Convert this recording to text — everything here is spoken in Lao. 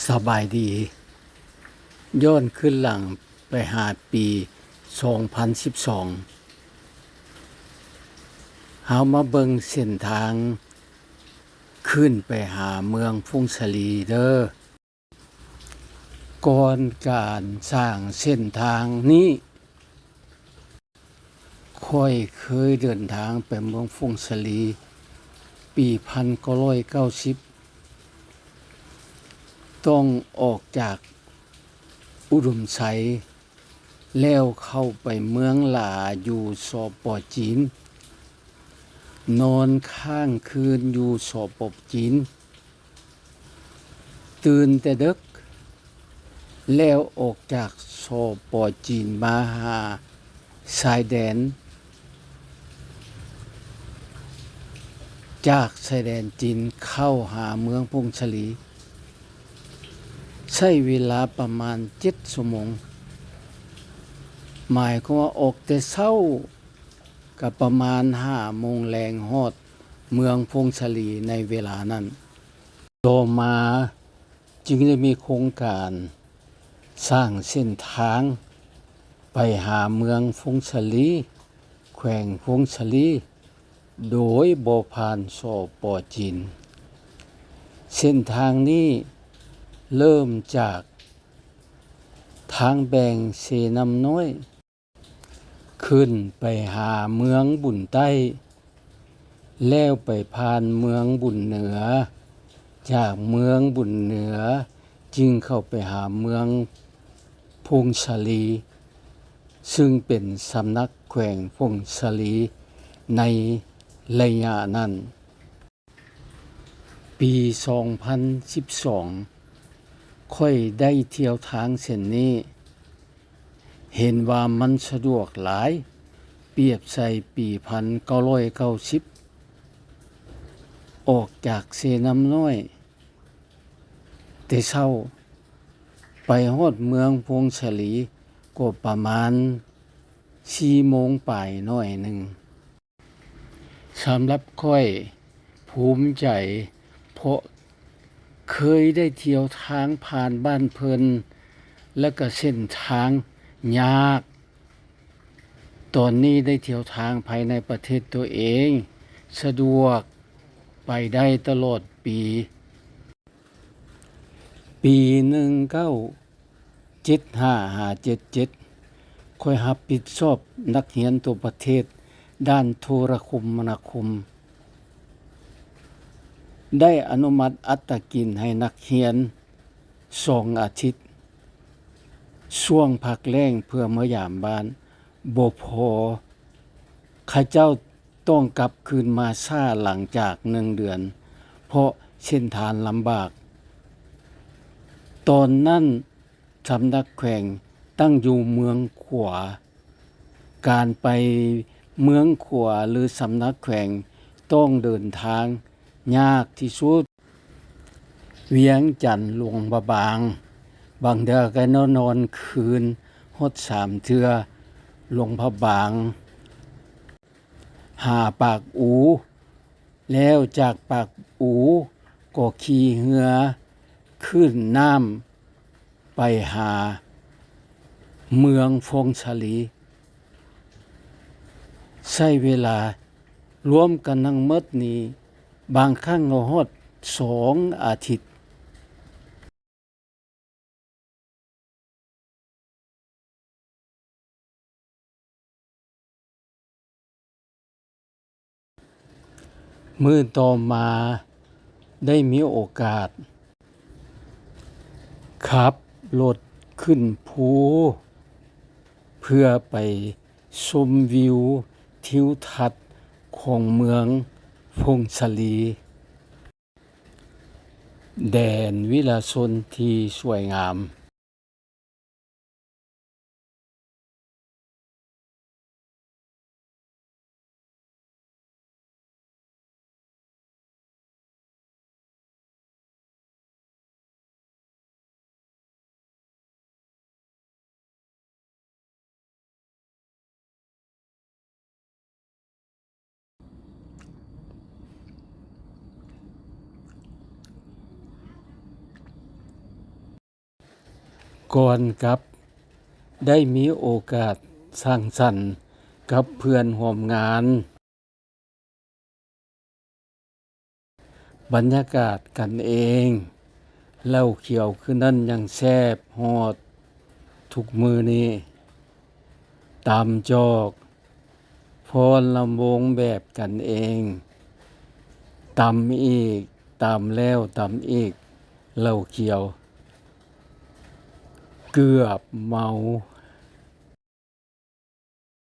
ສະບາຍດີ. ຍ້ອນຄືນຫຼັງໄປຫາປີສອງພັນສິບສອງ ເຮົາມາເບິ່ງເສັ້ນທາງຂຶ້ນໄປຫາເມືອງຜົ້ງສາລີເດີ້. ກ່ອນການສ້າງເສັ້ນທາງນີ້ ຂ້ອຍເຄີຍເດີນທາງໄປເມືອງຜົ້ງສາລີປີພັນເກົ້າຮ້ອຍເກົ້າສິບ ຕ້ອງອອກຈາກອຸດົມໄຊ ແລ້ວເຂົ້າໄປເມືອງຫຼາຢູ່ ສປ ຈີນ, ນອນຄ້າງຄືນຢູ່ ສປ ຈີນ. ຕື່ນແຕ່ເດິກ ແລ້ວອອກຈາກ ສປ ຈີນ ມາຫາຊາຍແດນ, ຈາກຊາຍແດນຈີນເຂົ້າຫາເມືອງຜົ້ງສາລີ ໃຊ້ເວລາປະມານເຈັດຊົ່ວໂມງ. ໝາຍຄວາມວ່າອອກແຕ່ເຊົ້າ ກໍປະມານຫ້າໂມງແລງ ຮອດເມືອງຜົ້ງສາລີໃນເວລານັ້ນ. ຕໍ່ມາຈຶ່ງໄດ້ມີໂຄງການສ້າງເສັ້ນທາງໄປຫາເມືອງຜົ້ງສາລີ, ແຂວງຜົ້ງສາລີ ໂດຍບໍ່ຜ່ານ ສປ ຈີນ. ເສັ້ນທາງນີ້ເລີ່ມຈາກທາງແບ່ງເຊນ້ຳນ້ອຍ ຂຶ້ນໄປຫາເມືອງບຸນໃຕ້ ແລ້ວໄປຜ່ານເມືອງບຸນເໜືອ, ຈາກເມືອງບຸນເໜືອຈຶ່ງເຂົ້າໄປຫາເມືອງຜົ້ງສາລີ ຊຶ່ງເປັນສຳນັກແຂວງຜົ້ງສາລີໃນໄລຍະນັ້ນ. ປີສອງພັນສິບສອງ ຂ້ອຍໄດ້ທ່ຽວທາງເສັ້ນນີ້ ເຫັນວ່າມັນສະດວກຫຼາຍ ປຽບໃສ່ປີພັນເກົ້າຮ້ອຍເກົ້າສິບ ອອກຈາກເຊນ້ຳນ້ອຍແຕ່ເຊົ້າ ໄປຮອດເມືອງຜົ້ງສາລີກໍປະມານສີ່ໂມງປາຍໜ້ອຍໜຶ່ງ. ສຳລັບຂ້ອຍພູມໃຈ ເພາະເຄີຍໄດ້ທ່ຽວທາງຜ່ານບ້ານເພິ່ນ ແລະກະເສັ້ນທາງຍາກ. ຕອນນີ້ໄດ້ທ່ຽວທາງພາຍໃນປະເທດຕົວເອງ ສະດວກ ໄປໄດ້ຕະຫຼອດປີ. ປີໜຶ່ງເກົ້າເຈັດຫ້າ ຫາ ເຈັດເຈັດ ຂ້ອຍຮັບຜິດຊອບນັກຮຽນທົ່ວປະເທດດ້ານໂທລະຄົມມະນາຄົມ ໄດ້ອະນຸມັດອັດຕາກິນໃຫ້ນັກຮຽນສອງອາທິດ ຊ່ວງພັກແລ້ງເພື່ອເມືອຢາມບ້ານ. ບໍ່ພໍ ເຂົາເຈົ້າ ຕ້ອງກັບຄືນມາຊ້າຫຼັງຈາກໜຶ່ງເດືອນ ເພາະເສັ້ນທາງລຳບາກ. ຕອນນັ້ນສຳນັກແຂວງຕັ້ງຢູ່ເມືອງຂວາ. ການໄປເມືອງຂວາ ຫຼື ສຳນັກແຂວງ ຕ້ອງເດີນທາງຍາກທີ່ສຸດ. ວຽງຈັນ ຫຼວງພະບາງ, ບາງເທື່ອກໍນອນ ນອນຄືນຮອດສາມເທື່ອ. ຫຼວງພະບາງ ຫາປາກອູ, ແລ້ວຈາກປາກອູກໍຂີ່ເຮືອຂຶ້ນນ້ຳໄປຫາເມືອງຜົ້ງສາລີ. ໃຊ້ເວລາລວມກັນທັງໝົດນີ້ ບາງຄັ້ງກໍຮອດສອງອາທິດ. ມື້ຕໍ່ມາໄດ້ມີໂອກາດຂັບລົດຂຶ້ນພູ ເພື່ອໄປຊົມວິວທິວທັດຂອງເມືອງຜົ້ງສາລີ. ແດນວິລະຊົນທີ່ສວຍງາມ. ເ ກ່ອນກັບ ໄດ້ມີໂອກາດສັງສັນກັບເພື່ອນຮ່ວມງານ. ບັນຍາກາດກັນເອງ, ເຫຼົ້າຂຽວຄືນັ້ນຍັງແຊບຮອດທຸກມື້ນີ້. ຕຳຈອກ, ຟ້ອນລຳວົງແບບກັນເອງ, ຕຳອີກ, ຕຳແລ້ວຕຳອີກ, ເຫຼົ້າຂຽວເກືອບເມົາ.